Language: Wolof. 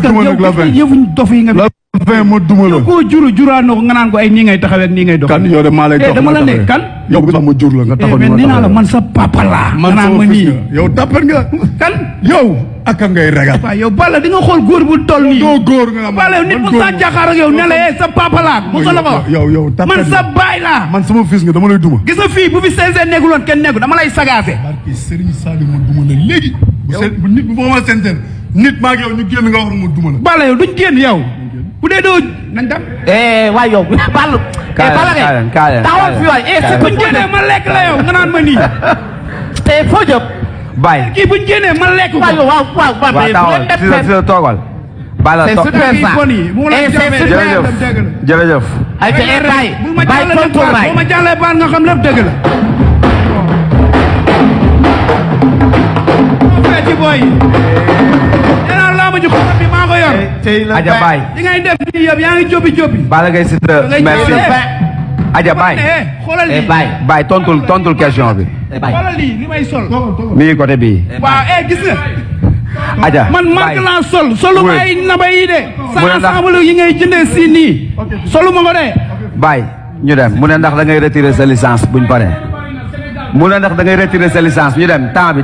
yëfuñ dof yi nga la 20 ma duma la ko juraanoo nga naan ko ay nii ngay taxawee ak nii ngay dox kan yow de maa lay dox dama la ne kan yow bi ma jur la nga taxaw mais nee naa la man sa papa laa man naan ma nii yow tapet nga kan yow aka ngay ragal waaw yow Balla di nga xool góor bu toll nii doo góor nga Balla nit mu sa jàkkaar ak yow ne la sa papa laa mu la ko yow tapet man sa baay laa man sama fils nga dama lay duma gis nga fii bu fi CNG nekkuloon kenn nekku dama lay sagaase barki Serigne Saliou ma duma la léegi bu nit bu ma senten nit maa yow ñu génn nga wax ma duma la Balla yow duñ génn yow bu dee doo nañ dem waay yow Balla taxawal fi waay buñ génnee ma lekk la yow nga naan ma nii foo jëm Baye kii buñ génnee ma lekk ko waaw taxawal toogal Balla c'est super ça jërëjëf ay Baye tontu Baye bu ma jàllee baal nga xam lépp dëgg la ci boy nee laa ma ji xoolal bi maa ko yor Aja Baye li ngay def nii yëpp yaa ngi jóbi Balla Gaye Siteu merci Aja Baye xoolal lii Baye tontul question bi xoolal lii li may sol mi ngi côté bii waaw gis nga Aja man manque laa solu ma ay naba yi de sa ensemble yi ngay jëndee si nii solu ma ko de Baye ñu dem mu ne ndax da ngay retirer sa licence buñ paree mu ne ndax da ngay retirer sa licence ñu dem temps bi